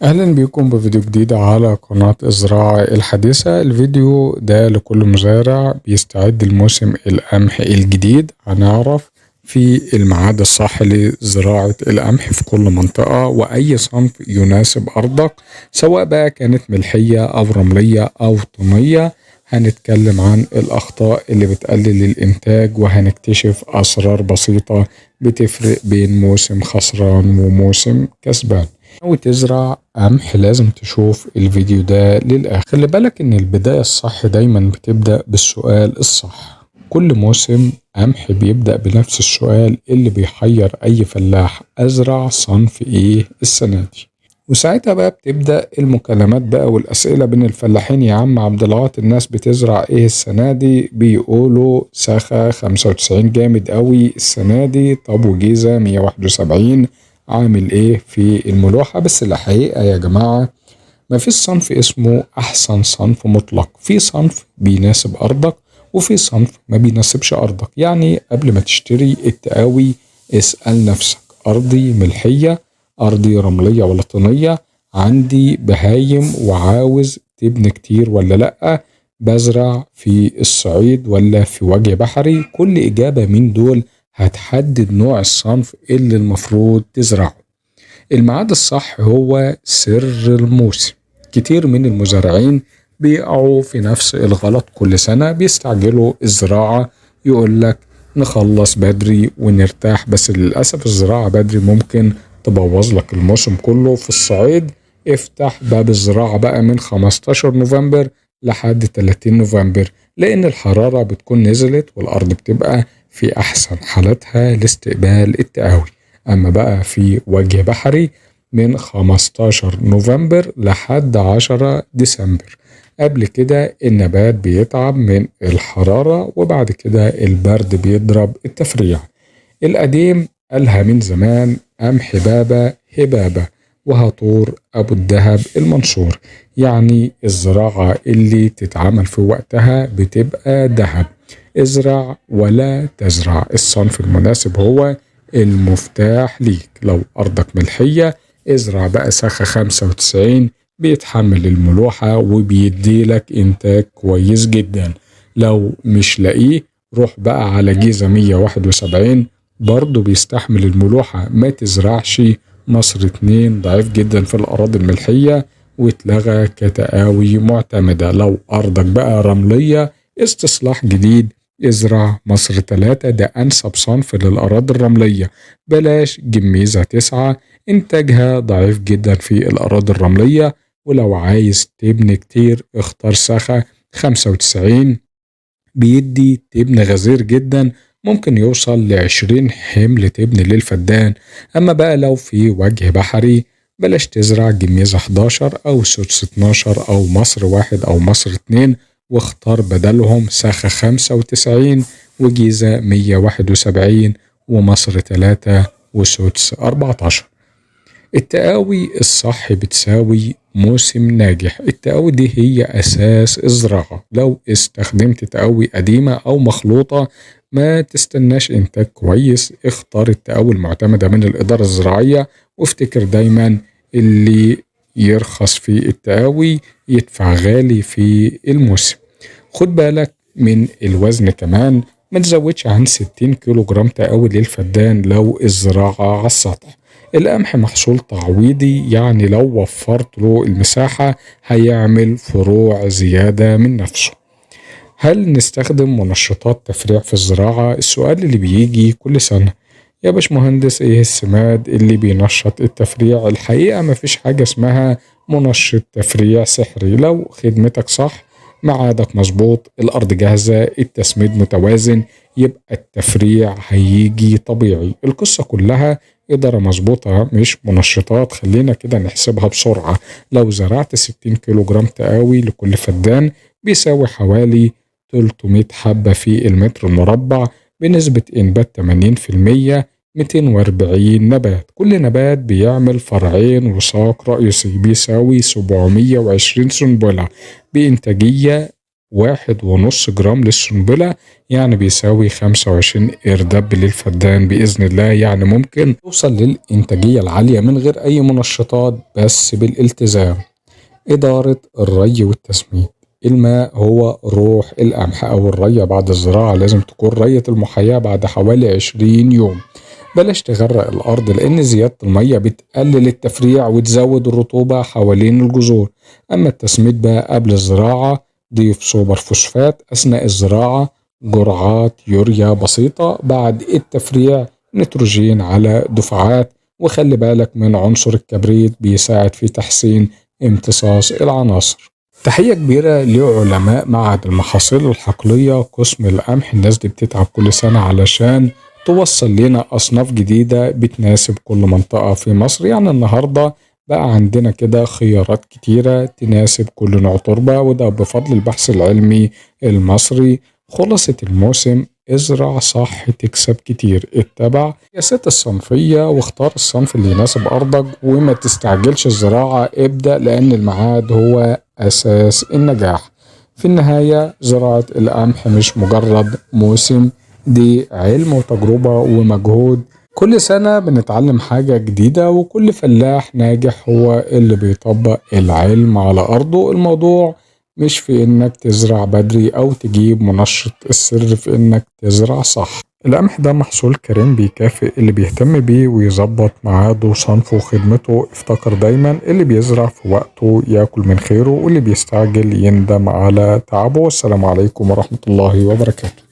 أهلا بكم بفيديو جديد على قناة الزراعة الحديثة. الفيديو ده لكل مزارع بيستعد لموسم القمح الجديد. هنعرف في الميعاد الصح لزراعة القمح في كل منطقة وأي صنف يناسب أرضك، سواء بقى كانت ملحية أو رملية أو طينية. هنتكلم عن الأخطاء اللي بتقلل الإنتاج، وهنكتشف أسرار بسيطة بتفرق بين موسم خسران وموسم كسبان. لو تزرع قمح لازم تشوف الفيديو ده للآخر. خلي بالك إن البداية الصح دايما بتبدأ بالسؤال الصح. كل موسم قمح بيبدأ بنفس السؤال اللي بيحير أي فلاح: أزرع صنف إيه السنة دي؟ وساعتها بقى بتبدأ المكالمات بقى والأسئلة بين الفلاحين: يا عم عبد العاطي الناس بتزرع إيه السنة دي؟ بيقولوا سخا 95 جامد قوي السنة دي، طب وجيزة 171 عامل إيه في الملوحة؟ بس الحقيقة يا جماعة ما فيش صنف اسمه أحسن صنف مطلق. في صنف بيناسب أرضك وفي صنف ما بيناسبش أرضك. يعني قبل ما تشتري التقاوي اسأل نفسك: أرضي ملحية، أرضي رملية ولا طينية، عندي بهايم وعاوز تبني كتير ولا لأ، بزرع في الصعيد ولا في وجه بحري؟ كل إجابة من دول هتحدد نوع الصنف اللي المفروض تزرعه. الميعاد الصح هو سر الموسم. كتير من المزارعين بيقعوا في نفس الغلط كل سنة، بيستعجلوا الزراعة، يقول لك نخلص بدري ونرتاح، بس للأسف الزراعة بدري ممكن تبوظ لك الموسم كله. في الصعيد افتح باب الزراعة بقى من 15 نوفمبر لحد 30 نوفمبر، لأن الحرارة بتكون نزلت والأرض بتبقى في أحسن حالتها لاستقبال التقاوي. أما بقى في وجه بحري من 15 نوفمبر لحد 10 ديسمبر. قبل كده النبات بيتعب من الحرارة، وبعد كده البرد بيضرب التفريع. القديم قالها من زمان: قمح بابا هبابة وهطور أبو الدهب المنصور. يعني الزراعة اللي تتعمل في وقتها بتبقى دهب. ازرع ولا تزرع، الصنف المناسب هو المفتاح ليك. لو أرضك ملحية ازرع بقى سخا 95، بيتحمل الملوحة وبيديلك إنتاج كويس جدا. لو مش لاقيه روح بقى على جيزة 171، برضه بيستحمل الملوحة. ما تزرعش مصر 2، ضعيف جدا في الأراضي الملحية واتلغى كتقاوي معتمدة. لو أرضك بقى رملية استصلاح جديد، ازرع مصر 3، ده أنسب صنف للأراضي الرملية. بلاش جميزة 9، إنتاجها ضعيف جدا في الأراضي الرملية. ولو عايز تبني كتير اختار سخا 95، بيدي تبن غزير جدا، ممكن يوصل ل20 حمل تبن للفدان. أما بقى لو في وجه بحري بلاش تزرع جميزة 11 أو سدس 12 أو مصر 1 أو مصر 2، واختار بدلهم سخا 95 وجيزة 171 ومصر 3 وسدس 14. التقاوي الصح بتساوي موسم ناجح. التقاوي دي هي أساس الزراعة. لو استخدمت تقاوي قديمة أو مخلوطة ما تستناش إنتاج كويس. اختار التقاوي المعتمدة من الإدارة الزراعية، وافتكر دايما اللي يرخص في التقاوي يدفع غالي في الموسم. خد بالك من الوزن كمان، ما تزودش عن 60 كيلو جرام تقاوي للفدان لو الزراعة على السطح. القمح محصول تعويضي، يعني لو وفرت له المساحة هيعمل فروع زيادة من نفسه. هل نستخدم منشطات تفريع في الزراعة؟ السؤال اللي بيجي كل سنة: يا باش مهندس ايه السماد اللي بينشط التفريع؟ الحقيقة مفيش حاجة اسمها منشط تفريع سحري. لو خدمتك صح، ميعادك مظبوط، الأرض جاهزة، التسميد متوازن، يبقى التفريع هيجي طبيعي. القصة كلها إدارة مظبوطة مش منشطات. خلينا كده نحسبها بسرعة. لو زرعت 60 كيلو جرام تقاوي لكل فدان بيساوي حوالي 300 حبة في المتر المربع، بنسبة إنبات 80%، 240 نبات. كل نبات بيعمل فرعين وساق رئيسي، بيساوي 720 سنبلة بإنتاجية 1.5 جرام للسنبلة، يعني بيساوي 25 إردب للفدان بإذن الله. يعني ممكن توصل للإنتاجية العالية من غير أي منشطات بس بالالتزام. إدارة الري والتسميد. الماء هو روح القمح، أو الري بعد الزراعة لازم تكون رية المحاياة بعد حوالي 20 يوم. بلاش تغرق الأرض لأن زيادة المية بتقلل التفريع وتزود الرطوبة حوالين الجذور. أما التسميد بقى قبل الزراعة ضيف سوبر فوسفات، أثناء الزراعة جرعات يوريا بسيطة، بعد التفريع نيتروجين على دفعات. وخلي بالك من عنصر الكبريت بيساعد في تحسين امتصاص العناصر. تحية كبيرة لعلماء معهد المحاصيل الحقلية قسم القمح، الناس دي بتتعب كل سنة علشان توصل لنا أصناف جديدة بتناسب كل منطقة في مصر. يعني النهاردة بقى عندنا كده خيارات كتيرة تناسب كل نوع تربة، وده بفضل البحث العلمي المصري. خلاصة الموسم: ازرع صح تكسب كتير، اتبع سياسات الصنفية واختار الصنف اللي يناسب أرضك، وما تستعجلش الزراعة، ابدأ لأن الميعاد هو أساس النجاح. في النهاية زراعة القمح مش مجرد موسم، دي علم وتجربة ومجهود. كل سنة بنتعلم حاجة جديدة، وكل فلاح ناجح هو اللي بيطبق العلم على أرضه. الموضوع مش في إنك تزرع بدري أو تجيب منشط، السر في إنك تزرع صح. القمح ده محصول كريم بيكافئ اللي بيهتم بيه ويظبط ميعاده وصنفه وخدمته. افتكر دايما اللي بيزرع في وقته ياكل من خيره، واللي بيستعجل يندم على تعبه. والسلام عليكم ورحمة الله وبركاته.